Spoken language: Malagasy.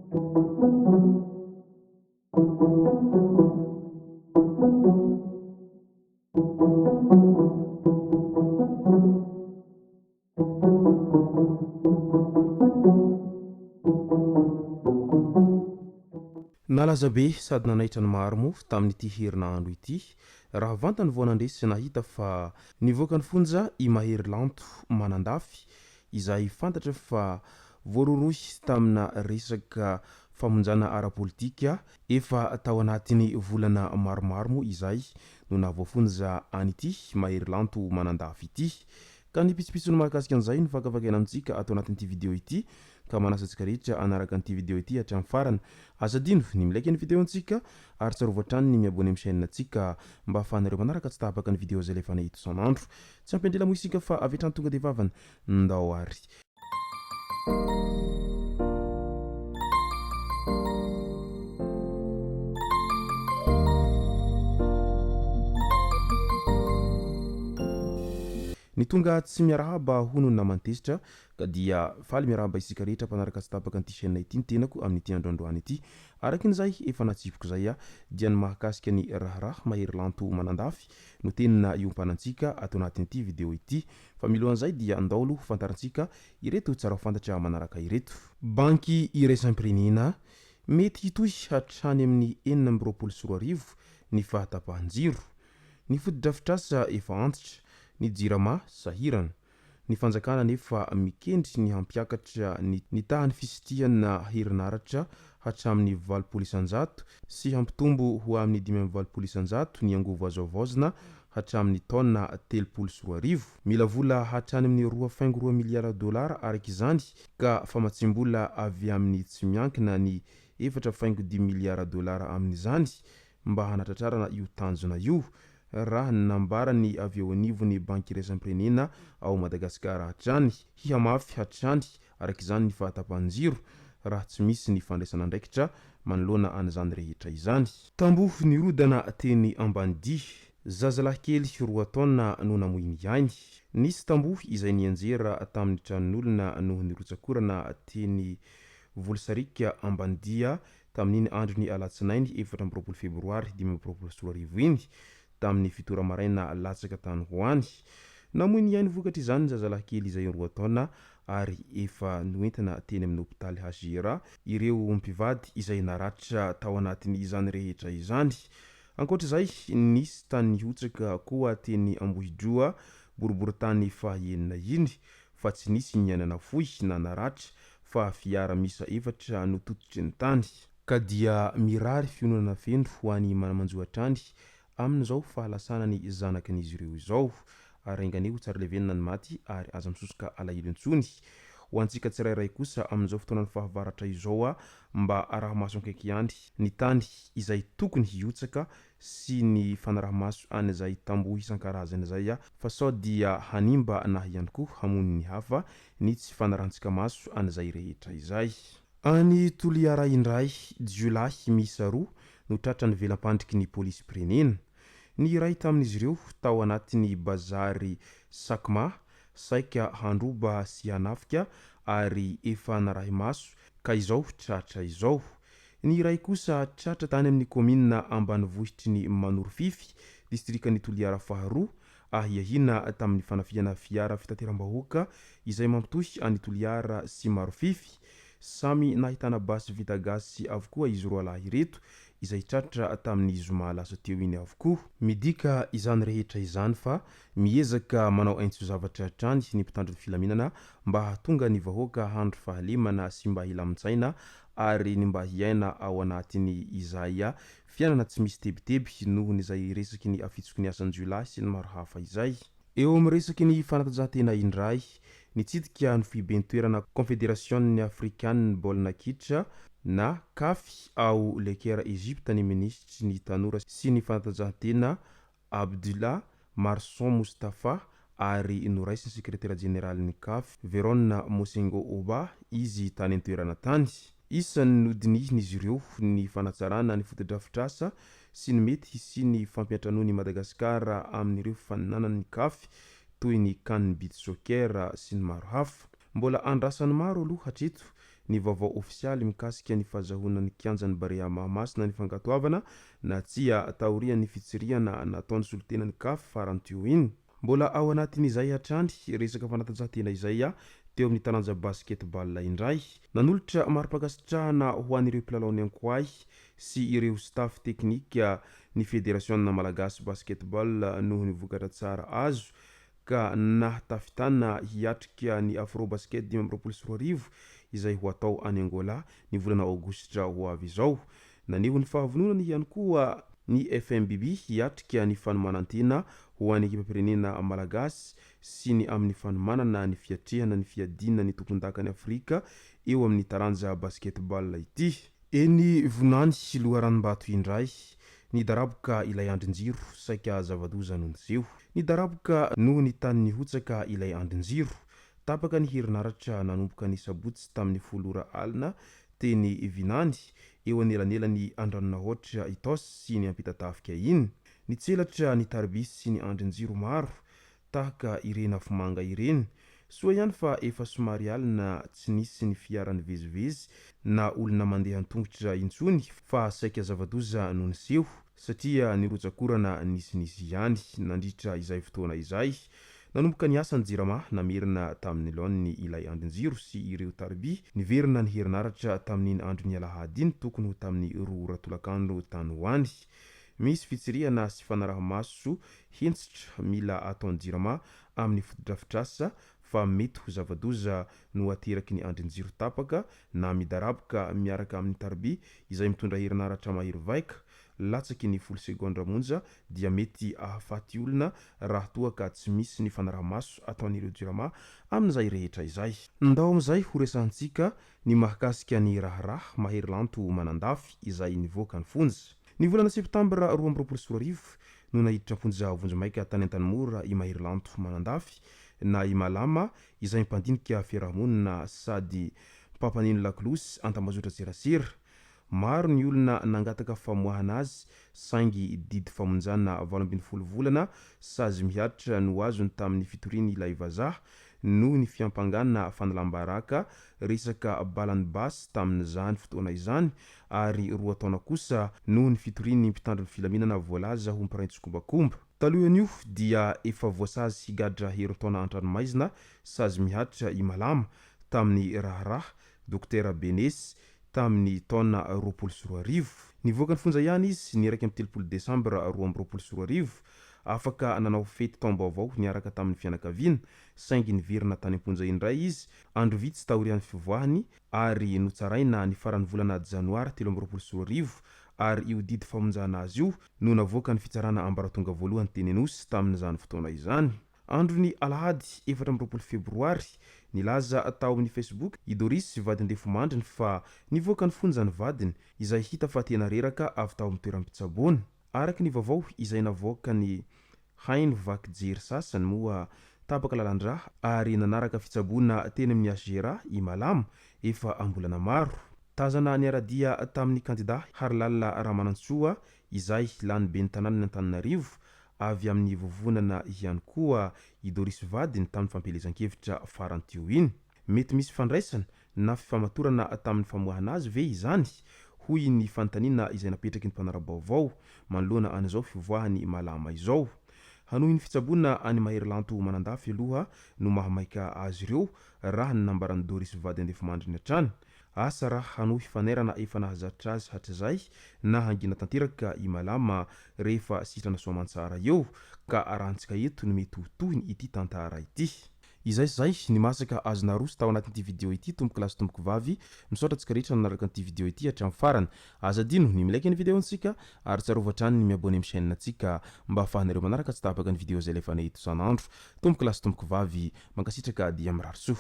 Nalaza be sady nanaitra ny maro moa tamin'ity herinandro ity raha vantany vao nandre sy nahita fa nivoaka ny fonja i Mahery Lanto Manandafy izay fantatra fa voarohirohy tamina resaka famonjana ara-politika efa tao anatin'ny volana maromaro moa izay no nahavoafonja an'ity Mahery Lanto Manandafy ity. Ka ny pitsopitsony mahakasika an'izay no fakafakaina amintsika ato anatin'ity video ity ka manasa antsika rehetra hanaraka an'ity video ity hatramin'ny farany. Aza adino ny mi-like ny video antsika ary tsarovy hatrany ny mi-abonner amin'ny chaîne antsika mba ahafahanareo manaraka tsy tapaka ny video izay alefanay eto isan'andro. Tsy ampy andrela moa isika fa avy hatrany tonga dia vavany. Ndao ary. Ny tonga tsy miarahaba hono ny naman'i Tezitra ka dia faly miarahaba isika rehetra mpanaraka tsy tapaka an'ity chaîne ity ny tenako amin'ity andro androany ity. Araka ny izay efa natsipiko izay dia ny mahakasika ny raharaha Mahery Lanto Manandafy no tena iompanantsika ato anatin'ity video ity. Fa milohan'izay dia andao aloha ho fantarintsika ireto tsara ho fantatra manaraka ireto. Banky iraisam-pirenena, Mety hitohy hatrany amin'ny 2026 ny fahatapahan-jiro. Ny fotodrafitrasa efa antitra, ny Jirama sahirana. Ny fanjakana anefa mikendry ny hampiakatra ny ny tahan'ny fisitrihana herinaratra hatramin'ny 80% sy hampitombo ho amin'ny 85% ny angovo azo havaozina hatramin'ny taona 2030. Mila vola hatrany amin'ny roa faingo roa miliara dolara araka izany ka famatsiam-bola avy amin'ny tsy miankina ny efatra faingo dimy miliara dolara amin'izany mba hanatratrarana io tanjona io, raha ny nambaran'ny avy eo anivon'ny Banky Iraisam-pirenena ao Madagasikara hatrany. Hihamafy hatrany araka izany ny fahatapahan-jiro raha tsy misy ny fandraisana andraikitra manoloana an'izany rehetra izany. Tamboho nirodana teny Ambanidia. Zazalahy kely roa taona no namoy ny ainy. Nisy tamboho izay nianjera tamin'ny tranon'olona noho ny rotsak'orana teny Volosariaka Ambanidia tamin'iny andron'ny alatsinainy 24 febroary 2025 iny, tamin'ny fito ora maraina latsaka tany ho any. Namoy ny ainy vokatr'izany ny zazalahy kely izay roa taona ary efa noentina teny amin'ny hopitaly HJRA ireo mpivady izay naratra tao anatin'izany rehetra izany. Ankoatra izay, nisy tany nihotsaka koa teny Ambohidroa, boriborintany faha-enina iny, fa tsy nisy ny aina nafoy na naratra fa fiara miisa efatra no tototry ny tany. Ka dia mirary fiononana feno ho an'i Manamanjo hatrany amin'izao fahalasanany zanakin'izy ireo izao. Ary enganie ho tsara levenina ny maty ary aza misosoka alahelo intsony. Ho antsika tsirairay kosa amin'izao fotoanan'ny fahavaratra izao mba araho-maso akaiky ihany ny tany izay tokony hihotsaka sy ny fanaraha-maso an'izay tamboho isan-karazany izay fa sao dia hanimba na ihany koa hamono ny hafa ny tsy fanarahantsika maso an'izay rehetra izay. Any Toliara indray, jiolahy miisa roa no tratran'ny velampandriky ny polisim-pirenena. Ny iray tamin'izy ireo tao anatin'ny bazary Sacma saika handroba sy hanafika ary efa narahi-maso ka izao tratra izao. Ny iray kosa tratra tany amin'ny kaominina ambanivohitry ny Manorofify, distrikan'i Toliara faharoa, ahiahiana tamin'ny fanafihana fiara fitateram-bahoaka izay mampitohy an'i Toliara sy Marofify. Samy nahitana basy vita gasy avokoa izy roalahy ireto, izay tratra tamin'ny zoma lasa teo iny avokoa. Midika izany rehetra izany fa miezaka manao aintso-zavatra hatrany ny mpitandro ny filaminana mba hahatonga ny vahoaka handry fahalemana sy mba hilamin-tsaina ary ny mba hiaina ao anatin'ny izay fiainana tsy misy tebiteby noho ny izay resaky ny afitsoky ny asan-jiolahy sy ny maro hafa izay. Eo amin'ny resaky ny fanatanjahantena indray, nitsidika ny foiben-toerana Konfederasion'ny Afrikanin'ny baolina kitra na Caf ao Le Caire Egypte ny minisitry ny tanora sy ny fanatanjahantena Abdullah Marson Moustapha ary noraisin'ny sekretera jeneralin'ny Caf, Veron Mosengo Oba, izy tany an-toerana tany. Isan'ny nodinihin'izy ireo ny fanatsarana ny fotodrafitrasa sy ny mety hisian'ny fampiantranoan'i Madagasikara amin'ireo fifaninanan'ny Caf toy ny Can Beach Soccer sy ny maro hafa. Mbola andrasan'ny maro aloha hatreto ny vaovao ofisialy mikasika ny fahazahoana ny kianjan'ny Barea Mahamasina ny fankatoavana na tsia taorian'ny fitsirihana nataon'ny solontenan'ny Caf farany teo iny. Mbola ao anatin'izay hatrany resaka fanatanjahantena izay teo amin'ny taranja basket-ball indray. Nanolotra mari-pankasitrahana ho an'ireo mpilalaon'ny Ankoay sy ireo staff teknika ny Federasiona Malagasy Basket-ball noho ny vokatra tsara azo ka nahatafitana hiatrika ny Afrobasket 2025 izay ho atao any Angola ny volana aogositra ho avy izao. Naneho ny fahavononany ihany koa ny FMBB hiatrika ny fanomanan-tena ho an'ny ekipam-pirenena malagasy sy ny amin'ny fanomanana ny fiatrehana ny fiadiana ny tompondakan'i Afrika eo amin'ny taranja basket-ball ity. Eny Vonany loharanom-bato indray, nidaraboka ilay andrin-jiro, saika zava-doza no niseho. Nidaraboka noho ny tany nihotsaka ilay andrin-jiro. Tapaka ny herinaratra nanomboka ny sabotsy tamin'ny folo ora alina teny Vinany, eo anelanelan'i Andranonahoatra Itaosy sy ny Ampitatafika iny. Nitselatra ny tariby sy ny andrin-jiro maro tahaka ireny afomanga ireny. Soa ihany fa efa somary alina tsy nisy ny fiara nivezivezy na olona mandeha an-tongotra intsony fa saika zava-doza no niseho satria ny rotsak'orana nisinisy ihany nandritra izay fotoana izay. Nanomboka niasa ny Jirama namerina tamin'ny laoniny ilay andrin-jiro sy ireo tariby niverina ny herinaratra tamin'iny andron'ny alahady iny tokony ho tamin'ny roa ora tolakandro tany ho any. Misy fitsirihana sy fanaraha-maso hentitra mila ataon'ny Jirama amin'ny fotodrafitrasa fa mety ho zava-doza no ateraky ny andrin-jiro tapaka na midaraboka miaraka amin'ny tariby izay mitondra herinaratra mahery vaika latsaky ny folo segondra monja dia mety ahafaty olona raha toa ka tsy misy ny fanaraha-maso ataon'ireo Jirama amin'izay rehetra izay. Ndao amin'izay horesahantsika ny mahakasika ny raharaha Mahery Lanto Manandafy izay nivoaka ny fonja. Ny volana septambra 2022 no naiditra am-ponja vonjimaika tany Antanimora i Mahery Lanto Manandafy na i Malama izay mpandinika fiarahamonina sady mpampaneno lakolosy an-tambazotran-tserasera. Maro ny olona nangataka famoahana azy saingy didy famonjana 18 volana sazy mihatra no azony tamin'ny fitoriany ilay vazaha noho ny fiampangana fanalam-baraka resaka balan'ny basy tamin'izany fotoana izany ary roa taona kosa noho ny fitorian'ny mpitandro ny filaminana voalaza ho mpiray tsikombakomba. Talohan'io dia efa voasazy higadra herintaona an-tranomaizina sazy mihatra i Malama tamin'ny raharaha Dokotera Benesy tamin'ny taona 2020. Nivoaka ny fonja ihany izy ny 31 desambra 2022, afaka nanao fety taom-baovao niaraka tamin'ny fianakaviana, saingy niverina tany am-ponja indray izy andro vitsy taorian'ny fivoahany ary notsaraina ny faran'ny volana janoary 2023 ary io didy famonjana azy io no navoakan'ny fitsarana ambaratonga voalohany teny Anosy tamin'izany fotoana izany. Andron'ny alahady 24 febroary, nilaza tao amin'ny Facebook i Doris vadin-defomandriny fa nivoaka ny fonja ny vadiny, izay hita fa tena reraka avy tao amin'ny toeram-pitsaboana. Araka ny vaovao izay navoakan'ny haino vaky jery sasany moa tapaka lalan-drà ary nanaraka fitsaboana teny amin'ny HJRA i Malama efa am-bolana maro. Tazana niara-dia tamin'ny kandida Harilala Ramanantsoa izay lany ben'ny tanànan'i Antananarivo avy amin'ny vovonana ihany koa i Doris vadiny tamin'ny fampielezan-kevitra farany teo iny. Mety misy fifandraisana na fifamatorana tamin'ny famoahana azy ve izany? hoy ny fanontaniana izay napetraky ny mpanara-baovao manoloana an'izao fivoahan'i Malama izao. Hanohy ny fitsaboana any Maherilanto Manandafy aloha no mahamaika azy ireo raha ny nambaran'i Doris vady andefimandriny hatrany. Asa raha hanohy fanairana efa nahazatra azy hatrizay na hangina tanteraka i Malama rehefa sitrana soamantsara eo ka arahantsika eto ny mety ho tohiny ity tantara ity. Izay sy izay ny masaka azo naroso tao anatin'ity video ity tompoko lahy sy tompoko vavy, misaotra antsika rehetra nanaraka an'ity video ity hatramin'ny farany. Aza adino ny mi-like ny video ntsika ary tsarovy hatrany ny mi-abonner amin'ny chaîne ntsika mba ahafahanareo manaraka tsy tapaka ny video izay alefanay eto isan'andro. Tompoko lahy sy tompoko vavy, mankasitraka dia mirary soa.